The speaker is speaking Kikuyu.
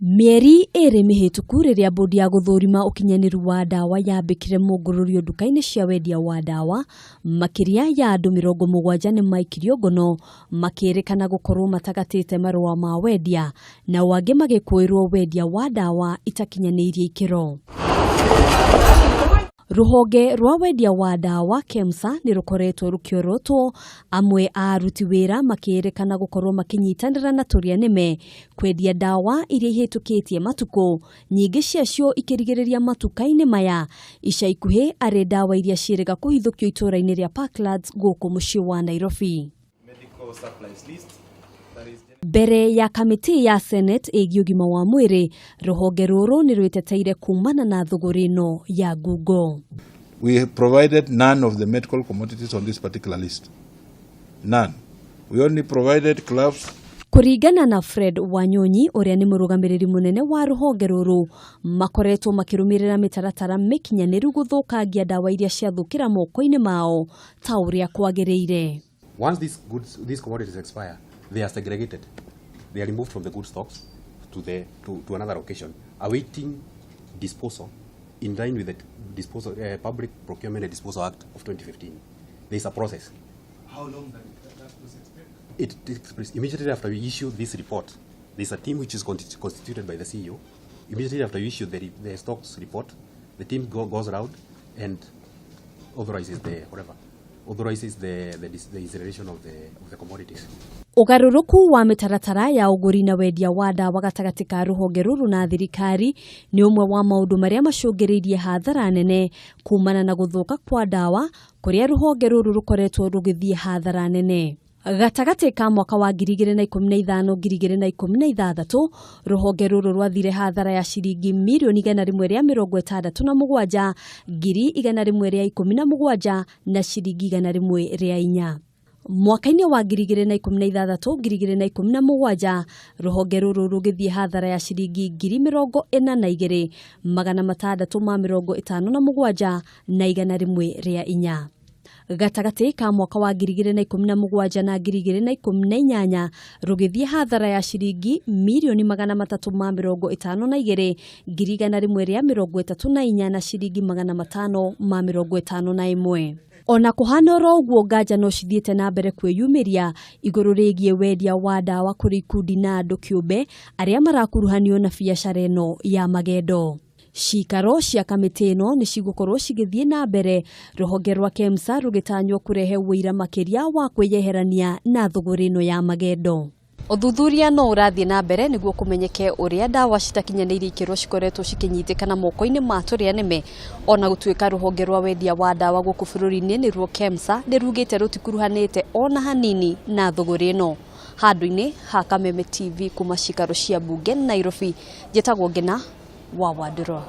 Mĩeri ĩrĩ mĩhĩtũku rĩrĩa bodi ya gũthũrima ũkinyanĩru wa ndawa yambĩkire mũngũrũrio nduka-inĩ cia wendia wa ndawa, makĩria ya andũ 70 nĩ maikirio ngono makĩrĩkana gũkorwo matagatĩte marũa ma wendia, nao angĩ magĩkũĩrwo wendia wa ndawa itakinyanĩirie ikĩro. Rũhonge rwa wendia wa ndawa KEMSA nĩ rũkoretwo rũkĩorotwo, amwe a aruti wĩra makĩrĩkana gũkorwo makĩnyitanĩra na tũrĩa nĩme kwendia ndawa iria ihĩtũkĩtie matukũ, nyingĩ ciacio ikĩrigĩrĩria matuka-inĩ maya ica ikuhĩ arĩ ndawa iria ciĩrĩga kũhithũkio itũũra-inĩ rĩa Parklands gũkũ mũciĩ wa Nairobi. Mbere ya kamĩtĩ ya Senate ĩgiĩ ũgima wa mwĩrĩ, rũhonge rũrũ nĩ rwĩteteire kumana na thũgũrĩ ĩno ya ngungo. We provided none of the medical commodities on this particular list. None. We only provided gloves. Kũringana na Fred Wanyonyi ũrĩa nĩ mũrũgamĩrĩri mũnene wa rũhonge rũrũ, makoretwo makĩrũmĩrĩra mĩtaratara mĩkinyanĩru gũthũkangia ndawa iria ciathũkĩra moko-inĩ mao ta ũrĩa kwagĩrĩire. Once these goods, these commodities expire, they are segregated. They are removed from the good stocks to another location, awaiting disposal in line with the Public Procurement and Disposal Act of 2015. There is a process. How long does that process take? It takes place immediately after we issue this report. There is a team which is constituted by the CEO. Immediately after we issue the stocks report, the team goes around and authorizes the whatever, authorizes the incineration of the commodities. Ũgarũrũku wa mĩtaratara ya ũgũri na wendia wa ndawa gatagatĩ ka rũhonge rũrũ na thirikari nĩ ũmwe wa maũndũ marĩa macũngĩrĩirie hathara nene kumana na gũthũka kwa ndawa kũrĩa rũhonge rũrũ rũkoretwo rũgĩthiĩ hathara nene. Gatagatĩ ka mwaka wa 2015 2016, rũhonge rũrũ rwathire hathara ya ciringi mirioni 167 117 na ciringi 104. Mwaka-inĩ wa 2016 2017, rũhonge rũrũ rũgĩthiĩ hathara ya ciringi 42 657 na 104. Gatagatĩ ka mwaka wa 2017 na 2018, rũgĩthiĩ hathara ya ciringi mirioni 352 134 na ciringi 551. Ona kũhana oro ũguo, nganja no cithiĩte na mbere kwĩyumĩria igũrũ rĩgiĩ wendia wa ndawa kũrĩ ikundi na andũ kĩũmbe arĩa marakuruhanio na biacara ĩno ya magendo. Cikaro cia kamĩtĩ ĩno nĩ cigũkorwo cigĩthiĩ na mbere, rũhonge rwa KEMSA rũgĩtanywo kũrehe ũira makĩria wa kwĩyeherania na thũgũrĩ ĩno ya magendo. Ũthuthuria no ũrathiĩ na mbere nĩguo kũmenyeke ũrĩa ndawa citakinyanĩirie ikĩro cikoretwo cikĩnyitĩkana moko-inĩ ma tũrĩa nĩme, ona gũtuĩka rũhonge rwa wendia wa ndawa gũkũ bũrũri-inĩ, nĩruo KEMSA, nĩ rugĩte rũtikuruhanĩte ona hanini na thũgũrĩ ĩno. Handũ-inĩ ha Kameme TV kuma cikaro cia mbunge Nairobi, njĩtagwo Ngina wa Wandũrũ.